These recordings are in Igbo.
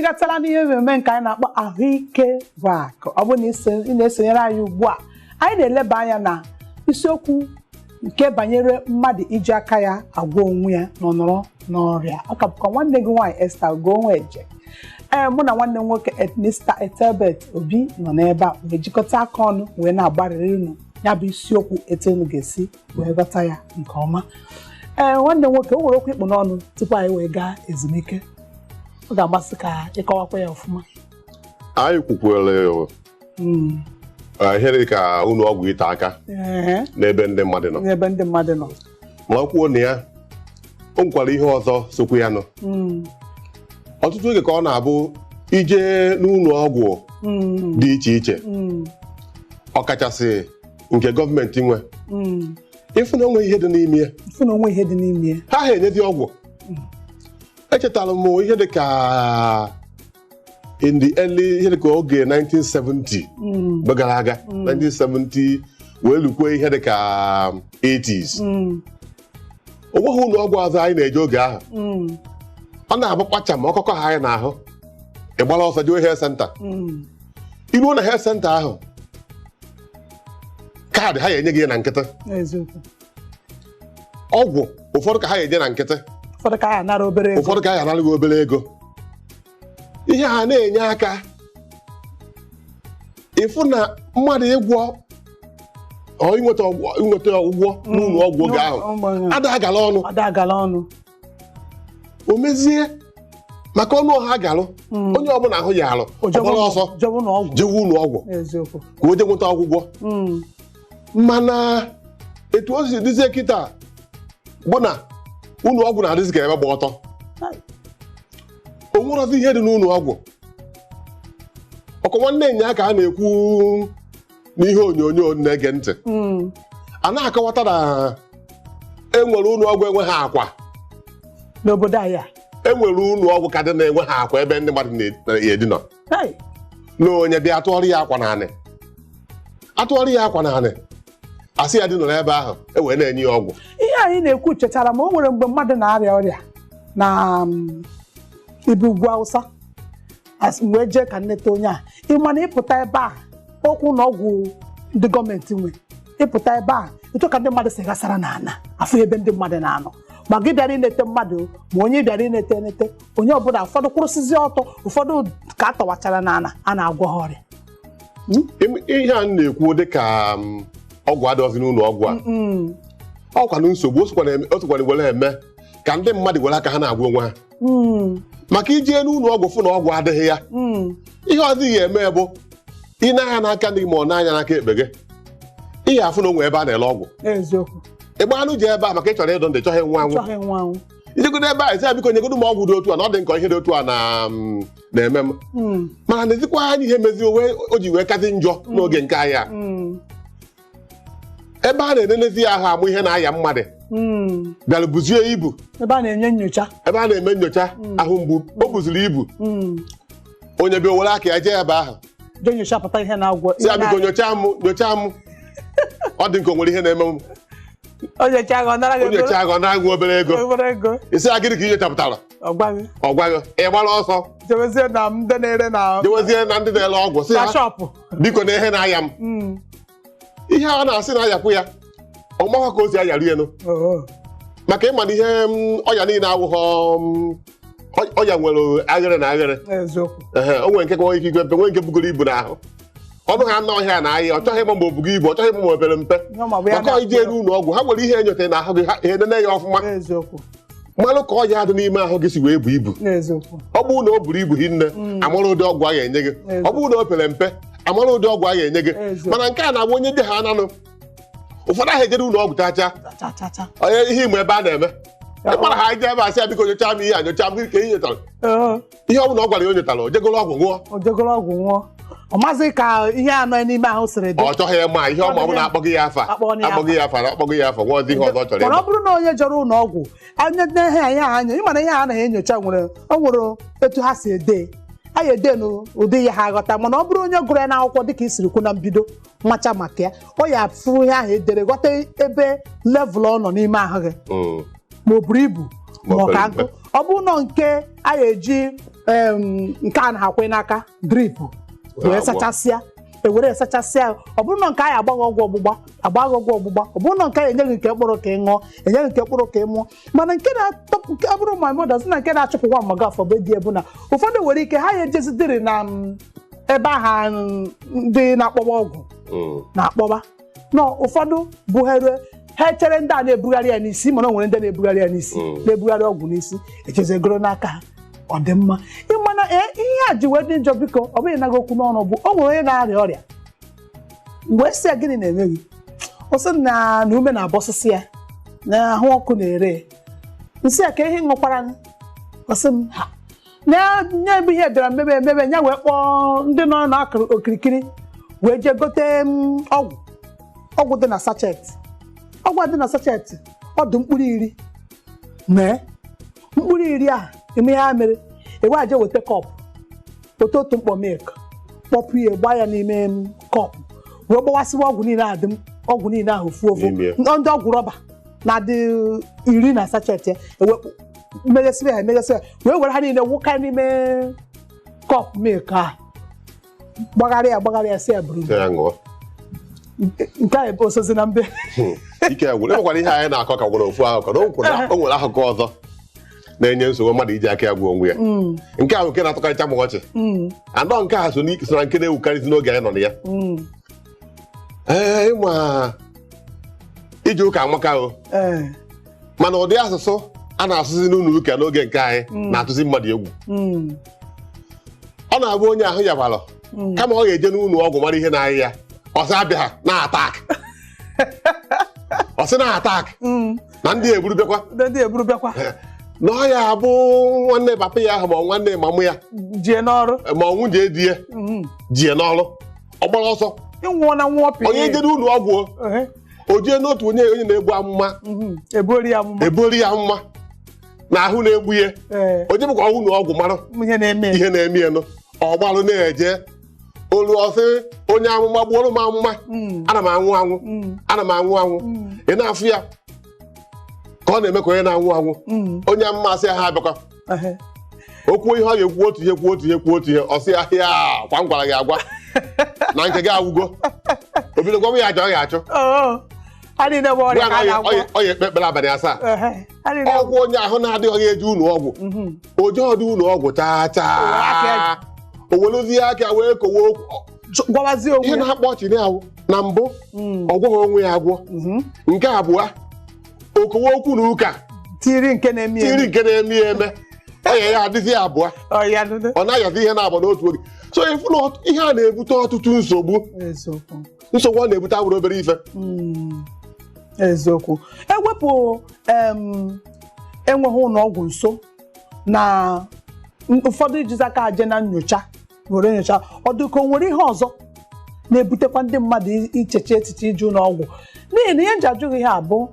Echetala n'ihe mmemme nke anyị na-akpọ Ahụike bụ Akụ. Ọ bụrụ na ị na-esonyere anyị ugbu a, anyị na-eleba anya na isiokwu nke banyere mmadụ iji aka ya agwọ onwe ya na ọnọrọ n'ọrịa. Ọ ka bụkwa nwanne gị nwaanyị Esther Ugonweje. Ee, mụ na nwanne m nwoke Mr. Ethelbert Obi nọ n'ebe a wee jikọta aka ọnụ wee na-agbarịrị unu ya bụ isiokwu, etu unu ga-esi wee ghọta ya nke ọma. Ee, nwanne m nwoke, o nwere okwu ịkpụ n'ọnụ tupu anyị wee gaa ezumike. Ọ ga-amasị ka ịkọwakwa ya ọfụma. Anyị kwukwere ihe dị ka ụlọ ọgwụ ite aka n'ebe ndị mmadụ nọ. N'ebe ndị mmadụ nọ. Ma ọ kwuo na ya, o nwekwara ihe ọzọ sokwu ya nọ. Ọtụtụ oge ka ọ na-abụ ije n'ụlọ ọgwụ dị iche iche, ọkachasị nke gọọmenti nwe, ịfụ na onwe ihe dị n'ime ya. Ịfụ na onwe ihe dị n'ime ya. Ha enyezi ọgwụ. Echetara m ihe dị ka in the early, ihe dị ka oge 1970 mgbe gara aga, 1970 wee lukwe ihe dị ka 80s, o nweghị ụlọ ọgwụ ọzọ anyị na-eje oge ahụ. Ọ na-abụ kpacha ma ọkọkọ ha anyị n'ahụ, ị gbara ọsọ jewe health center. Iruo na health center ahụ, kaadị ha ga-enye gị ya na nkịtị. Ọgwụ ụfọdụ ka ha ga-enye na nkịtị. Ụfọdụ ka a anara obere ego. Ụfọdụ ka a ga-anara gị obere ego. Ihe a na-enye aka ịfụ na mmadụ ịgwọ ọ inweta ọgwụgwọ n'ụlọ ọgwụ oge ahụ ada agala ọnụ. Ada agala ọnụ. O mezie maka ọnụ ọha galụ, onye ọbụla ahụ ya alụ, ọgbara ọsọ jewe ụlọ ọgwụ. Jewe ụlọ ọgwụ ka o jee nweta ọgwụgwọ. Mana etu o si dịzie kịta bụ na ụlọ ọgwụ na-adịzi ka ebe gba ọtọ. O nwerozi ihe dị n'ụlọ ọgwụ. Ọkụ nwanne nya ka a na-ekwu n'ihe onyonyo na-ege ntị, a na-akọwata na enwere ụlọ ọgwụ enweghị akwa n'obodo anyị a. Enwere ụlọ ọgwụ ka dị na-enweghị akwa ebe ndị mmadụ na-edina na onye bịa atụọrọ ya akwa naanị, atụọrọ ya akwa naanị, asị ya dị nọ n'ebe ahụ, e wee na-enye ya ọgwụ. Ihe anyị na-ekwu chetara ma o nwere mgbe mmadụ na-arịa ọrịa na ibe ugwu Awụsa, wee jee ka nneta onye a. Ịma na ịpụta ebe a, okwu na ọgwụ ndị gọọmenti nwe, ịpụta ebe a, etu ka ndị mmadụ si ghasara n'ala afọ ebe ndị mmadụ na-anọ, ma gị bịara inete mmadụ, ma onye bịara inete enete, onye ọbụla, ụfọdụ kwụrụsịzi ọtọ, ụfọdụ ka a tọwachara n'ala a na-agwọ ha ọrịa. Ihe a m na-ekwu dịka ọgwụ adịghịzị n'ụlọ ọgwụ a, ọkwanụ nsogbu o sokwana were eme ka ndị mmadụ were aka ha na-agwọ onwe ha, maka ijee n'ụlọ ọgwụ fụ na ọgwụ adịghị ya, ihe ọ dịghị eme bụ ị na-anya n'aka ndị ma ọ na-anya n'aka ekpe gị, ihe afụ na onwe ebe a na-ele ọgwụ. Ịgba anụ ji ebe a maka ị chọrọ ịdụ ndụ, chọghị nwa anwụ. Chọghị nwa anwụ. Ijegodo ebe a, esi ya, "Biko, nyegodo m ọgwụ dị otu a, na ọ dị nkọ ihe dị otu a na na-eme m." Mana n'ezikwa anya, ihe meziri onwe o ji wee kazi njọ n'oge nke anyị a, ebe a na-enenezi ya ahụ amụ ihe na-aya mmadụ bịara buzie ibu. Ebe a na-enye nyocha. Ebe a na-eme nyocha ahụ mgbu, o buziri ibu. Onye bịa were aka ya jee ebe ahụ jee nyochapụta ihe na-agwọ. Si ya, "Biko, nyochaa m, nyochaa m, ọ dị nke o nwere ihe na-eme m." O nyocha gị, ọ nara gị. O nyochaa gị, ọ nara gị obere ego. Obere ego. Isi ya, "Gịnị ka ị nyochapụtara?" Ọ gwaghị. Ọ gwaghị, ị gbara ọsọ jewezie na ndị na-ere na jewezie na ndị na-ele ọgwụ, sị na ha, shop. "Biko, na ihe na-aya m." Ihe a na-asị na-ayakwu ya, ọ makwa ka o si ayaru elu. Oh. Maka ịma na ihe ọya niile awụghọ ọya nwere aghịrị na aghịrị. Ehe, o nwere nke nwere ike igwe mpe, nwee nke bugoro ibu n'ahụ ọnụ ha anụ ọhịa na ahịa. Ọ chọghị ịma ma o bugo ibu, ọ chọghị ịma ma o pere mpe. Ihe ma bụ ya. Maka ije n'ụlọ ọgwụ, ha nwere ihe enyocha n'ahụ gị, ha enene ya ọfụma, malụ ka ọya dị n'ime ahụ gị si wee bu ibu. Ọ bụrụ na o buru ibu hinne, amara ụdị ọgwụ a ga-enye gị. Ọ bụrụ na o pere mpe, amara ụdị ọgwụ a ga-enye gị. Mana nke a na-abụ onye ndị ha ananụ ụfọdụ ahụ ejere ụlọ ọgwụ chacha Cha cha cha. Onye ihe ime ebe a na-eme ịkpara ha ije ebe a, sị ya, "Biko, nyochaa m ihe a, nyochaa m." Gịnị ka ihe nyotara? Ihe ọ bụla ọ gwara ya o nyotara, o jegoro ọgwụ ṅụọ. O jegoro ọgwụ ṅụọ, ọ maazị ka ihe anọ n'ime ahụ siri dị. Ọ chọghị ịma ihe ọ ma ọ bụ na akpọghị ya afa. Akpọ ya. Akpọghị ya afa na akpọghị ya afa nwa ọzọ, ihe ọzọ ọ chọrọ Mana ọ ịma. bụrụ na onye jọrọ ụlọ ọgwụ anya na-ehe anya anya, ịma na ihe a anaghị enyocha nwere, o nwere etu ha si ede a ya ede n'ụdị ya ha aghọta. Mana ọ bụrụ onye gụrụ ya n'akwụkwọ, dịka i siri kwu na mbido, macha maka ya, ọ ya afụ ihe ahụ edere, ghọta ebe level ọ nọ n'ime ahụ gị, ma o buru ibu ma ma o ọ ka pere nkụ. Ọ bụrụ nọ nke A ga-eji nke a na-akwụ n'aka drip wee sachasịa, ewere sachasịa. Ọ bụrụ na nke anyị agbaghị ọgwụ ọgbụgba, agbaghị ọgwụ ọgbụgba. Ọ bụrụ na nke anyị enyeghị nke mkpụrụ ka ị ṅụọ, enyeghị nke mkpụrụ ka ị mụọ. Mana nke na-atọ, nke ọ bụrụ ma mọda sị na nke na-achụpụkwa mmaga afọ bụ dị ebu na ụfọdụ nwere ike ha ya ejezidiri na ebe aha ndị na-akpọba ọgwụ na-akpọba nọ. Ụfọdụ bughere ha echere ndị a na-ebugharị ya n'isi, mana o nwere ndị na-ebugharị ya n'isi, na-ebugharị ọgwụ n'isi, echezegoro n'aka ha. Ọ dị mma ịmana ihe a ji wee dị njọ. Biko, ọ bụghị naghị okwu n'ọnụ bụ o nwere onye na-arịa ọrịa, mgbe sị ya, "Gịnị na-eme gị?" Ọ sị na ume na-abọsịsị ya, na ahụ ọkụ na-ere. Nsị ya ka ihe ṅụkwara. Ọ sị m ha na nye bụ ihe bịara mmebe emebe ya, wee kpọọ ndị nọ n'okirikiri wee jee gote ọgwụ. Ọgwụ dị na sachet, ọgwụ a dị na sachet, ọ dị mkpụrụ 10. Mee mkpụrụ 10 a eme ihe ha mere, ewe aje weta cup, weta otu mkpọ milk, kpọpụ ya, gbaa ya n'ime cup, wee gbawasịwa ọgwụ niile ahụ dị ọgwụ niile ahụ ofu ofu. N'ime ya. Ndị ọgwụ rọba na-adị 10 na sachet ya, ewe meghesịrị ha, emeghesịrị ha, wee were ha niile wụka n'ime cup milk ahụ, gbagharị ya, gbagharị ya, si ya buru. Sị ya ṅụọ. Nke a ebe osozi na mbe. Ike gwụrụ. Enwekwara ihe anyị na-akọ ka gwara ofu akụkọ na o nwere akụkọ ọzọ na-enye nsogbu mmadụ iji aka ya gwuo onwe ya. Nke ahụ nke na-atọkarịcha m ọchị anọ, nke a so na nke na-ewukarịzi n'oge anyị nọ na ya. Ee, ịma ije ụka amaka o, mana ụdị asụsụ a na-asụzi n'ụlọ ụka n'oge nke anyị na-atụzi mmadụ egwu. Ọ na-abụ onye ahụ yabara, kama ọ ga-eje n'ụlọ ọgwụ mara ihe na-ahịa ya, ọ sị abịa ha na-atak, ọ sị na-atak na ndị eburu bịakwa. Ndị eburu bịakwa. Na ọ ya abụ nwanne papa ya ahụ ma ọ nwanne mamụ ya jie n'ọrụ. Ma ọ nwunye di ya jie n'ọrụ, ọ gbara ọsọ. Ịnwụọ na nwụọ pị. Onye je n'ụlọ ọgwụ o, o jee n'otu onye na-egbu amụma. Ebuori ya amụma. Ebori ya mma na ahụ na-egbu ya. Onye bụkwa ụlọ ọgwụ mara ihe na-eme. Ihe na-eme ya nụ, ọ gbalụ na-eje olu ọsị, "Onye amụma, gbuoro m amụma, ana m anwụ anwụ, ana m anwụ anwụ." Ị na-afụ ya ka ọ na-eme ka onye na-anwụ anwụ. Onye amụma asị ya ha abịakwa. O kwuo ihe ọ ga-ekwu, otu ihe, kwuo otu ihe, kwuo otu ihe, ọ sị ya ya kwa m gwara gị agwa na nke gị agwụgo. O bido gwa m ya aja ọ ga-achụ. Oo. Ha niile bụ gwa ọrịa ya ka a na na-agwọ. ọ ya ekpe ekpere abalị 7. Ha niile. Ọgwụ onye ahụ na-adịghị eje ụlọ ọgwụ, oje ọdụ ụlọ ọgwụ chaa chaa, o werezie aka wee kowe okwu. Gwawazie onwe ihe ya. Na-akpọ ọchị na ahụ na mbụ, ọ gwọghị onwe ya agwọ. Nke abụọ, okowe okwu na ụka tiri nke na-eme tiri eme. Nke na-eme ya eme, ọya ya adịzi abụọ. Ọ ya nụnụ. Ọ na-ayazi ihe na-abụ n'otu oge. So ịfụ na ihe a na-ebute ọtụtụ nsogbu. Eziokwu. Nsogbu ọ na-ebute abụrụ obere ife. Eziokwu. Ewepụ enweghị ụlọ ọgwụ nso na ụfọdụ ijizi aka aje na nyocha were nyocha, ọ dị ka o nwere ihe ọzọ na-ebutekwa ndị mmadụ icheche echiche ije ụlọ ọgwụ? N'ihi na ihe nji ajụ gị ihe a bụ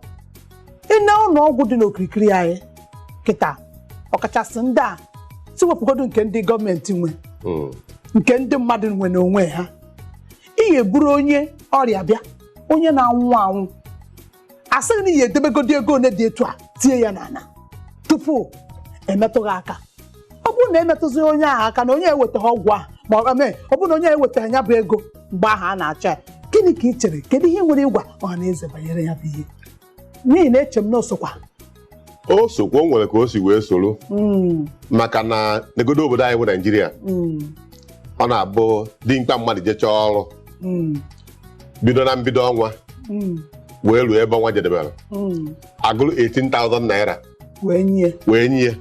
ịna ụlọ ọgwụ dị n'okirikiri anyị kịta, ọkachasị ndị a si wepụgodu nke ndị gọọmenti nwe, nke ndị mmadụ nwe n'onwe ha, ị ga-eburu onye ọrịa bịa, onye na-anwụ anwụ, asịghị na ị ga-edebegodi ego one dị etu a tie ya n'ala tupu emetụ gị aka. Ọ bụrụ na emetụzi onye ahụ aka na onye ewetaghị ọgwụ ahụ, ma ọ mee, ọ bụrụ na onye ewetaghị ya bụ ego mgbe ahụ a na-achọ ya, gịnị ka ị chere? Kedu ihe nwere ịgwa ọha na eze banyere ya bụ ihe? N'ihi na eche m na osokwa. O sokwa, o nwere ka o si wee soro, maka na negodo obodo anyị bụ Naijiria, ọ na-abụ dimkpa mmadụ jechaa ọrụ, bido na mbido ọnwa wee ruo ebe ọnwa jedebere, agụrụ 18,000 naira wee nye. Wee nye.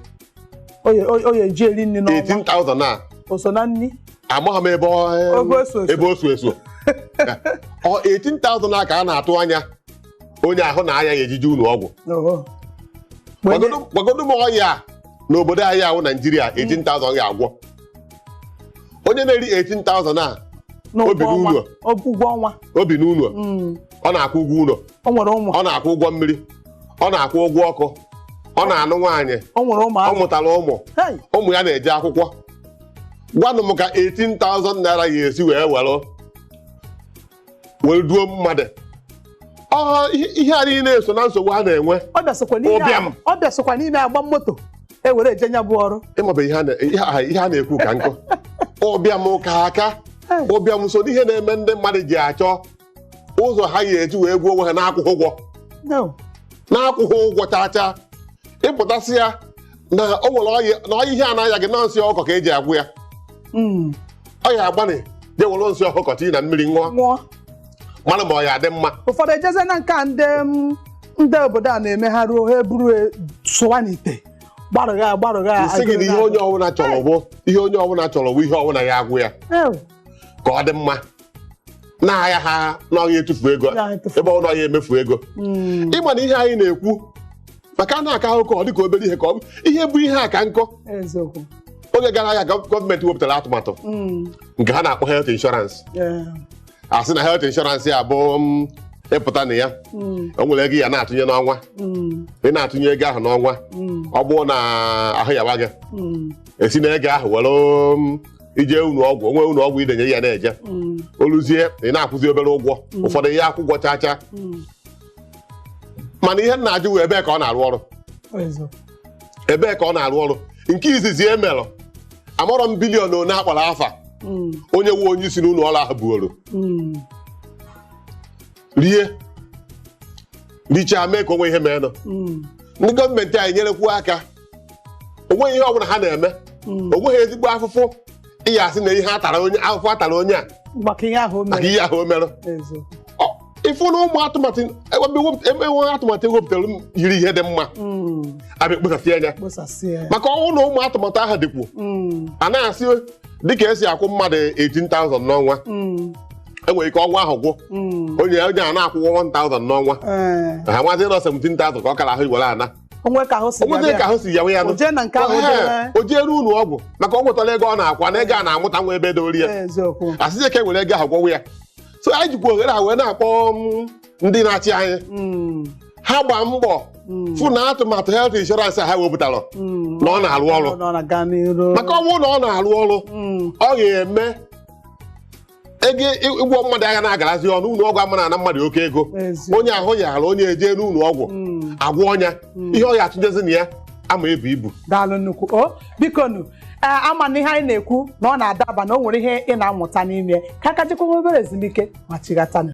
O ya eji eri nri n'ọnwa. 18,000 a O so na nri. Amaghị m ebe ọ Ebe o so eso. Ebe o so eso. Ọ 18,000 a ka a na-atụ anya onye ahụ na-aya ya ejije ụlọ ọgwụ. Oo. Wee nye. Gwagodo m ọya a n'obodo anyị ahụ Naijiria, 18,000 ga-agwọ onye na-eri 18,000 a N'ụgwọ obi ọnwa. n'ụlọ. Ụgwọ ọnwa. Obi n'ụlọ, ọ na-akwụ ụgwọ ụlọ. O nwere ụmụ. Ọ na-akwụ ụgwọ mmiri, ọ na-akwụ ụgwọ ọkụ, ọ na-anụ nwaanyị. O nwere Ọ ụmụazụ. mụtara ụmụ. Hey! Ụmụ ya na-eje akwụkwọ. Gwanụ m ka 18,000 naira ga-esi wee were were duo mmadụ. Ọ ihe a niile so na nsogbu a na-enwe. Ọ bịasokwa n'ime Ụbịam. Ọ bịasokwa n'ime agba moto. Ewere eje nya bụ ọrụ. Ịmabe ihe a na-ekwu ka nkụ ụbịam ka aka ụbịam so n'ihe na-eme ndị mmadụ ji achọ ụzọ ha ga-eji wee gwuo onwe ha na-akwụghị ụgwọ. No. Na-akwụghị ụgwọ chaa chaa, ịpụtasị ya na o nwere ọyị na ọyị ihe a na-aya gị na nsị ọkụkọ ka eji agwụ ya. Ọ ya agbanị jee were nsị ọkụkọ tinye na mmiri ṅụọ. Nwụọ. Mara ma ọ ya adị mma. Ụfọdụ ejeze na nke a ndị ndị obodo a na-eme, ha ruo, ha eburu sụwa n'ite, gbarụgha gbarụgha. Nsị gị na ihe onye ọbụla chọrọ bụ ihe onye ọbụla chọrọ bụ ihe ọbụla ya agwụ ya ka ọ dị mma na-agha ha na ọya etufu ego. Ya etufu. Ebe ọ na ọya emefu ego. Ịma na ihe anyị na-ekwu maka a na-aka akụkọ, ọ dịka obere ihe ka ọ bụ ihe bụ ihe a ka nkọ. Eziokwu. Oge gara aga, gọọmenti wepụtara atụmatụ nke ha na-akpọ health insurance. A sị na health insurance ya bụ ịpụta na ya, o nwere ego ya na-atụnye n'ọnwa. Ị na-atụnye ego ahụ n'ọnwa, ọ bụrụ na ahụ yawa gị, esi na ego ahụ were ije unu ọgwụ onwe unu ọgwụ idenye ya na-eje. Oluzie, ị na-akwụzi obere ụgwọ, ụfọdụ ihe akwụ ụgwọ chaa chaa. Mana ihe m na-ajụ wụ, ebee ka ọ na-arụ ọrụ? Eziokwu. Ebee ka ọ na-arụ ọrụ? Nke izizi emelụ, amarọ m billion one akpara afa onye nwe onye isi n'ụlọ ọrụ ahụ buoro rie richaa mee ka onwe ihe meenụ. Ndị gọọmenti anyị nyerekwu aka, onweghị ihe ọbụla ha na-eme. Onweghị ezigbo afụfụ ịya asị na ihe a tara onye, afụfụ a tara onye a maka ihe ahụ o maka mere. Ihe ahụ o merụ. Eziokwu. Ịfụ na ụmụ atụmatụ enwe atụmatụ ewepụtara m yiri ihe dị mma, abịa kposasị anya. Kposasị ya. Maka ọnwụ na ụmụ atụmatụ ahụ dịkwu a na-asị dịka esi akwụ mmadụ 18,000 n'ọnwa, enwere ike ọnwa ahụ gwụ, onye onye a na-akwụkwọ 1,000 n'ọnwa. Ha nwazi nọ 17,000 ka ọ kara ahụ were ana. Onwe ka ahụ si onwezi bịa. Ka ahụ si yawe ya nụ. O jee na nke ahụ. Ehe, jee. O jee n'ụlọ ọgwụ maka ọ nwetara ego ọ na-akwa na ego a na-amụta nwa ebe edowere ya. Eziokwu. Asịzie ka e were ego ahụ gwọwa ya. So anyị jikwa ohere a wee na-akpọ ndị na-achị anyị, ha gbaa mbọ fụ na atụmatụ health insurance a ha wepụtara na ọ na-arụ ọrụ. Ọ na-aga n'iru. Maka ọ bụrụ na ọ na-arụ ọrụ, ọ ga-eme ego ịgwọ mmadụ agha na-agarazi ọnụ ụlọ ọgwụ ama na ana mmadụ oke ego. Eziokwu. Onye ahụ yara onye eje n'ụlọ ọgwụ agwọ ọnya, ihe ọ ya atụnyezi na ya ama ebu ibu. Daalụ nnukwu o. Biko nu, ee, ama na ihe anyị na-ekwu na ọ na-adaba na o nwere ihe ị na-amụta n'ime ka aka jikwa obere ezumike ma chighata.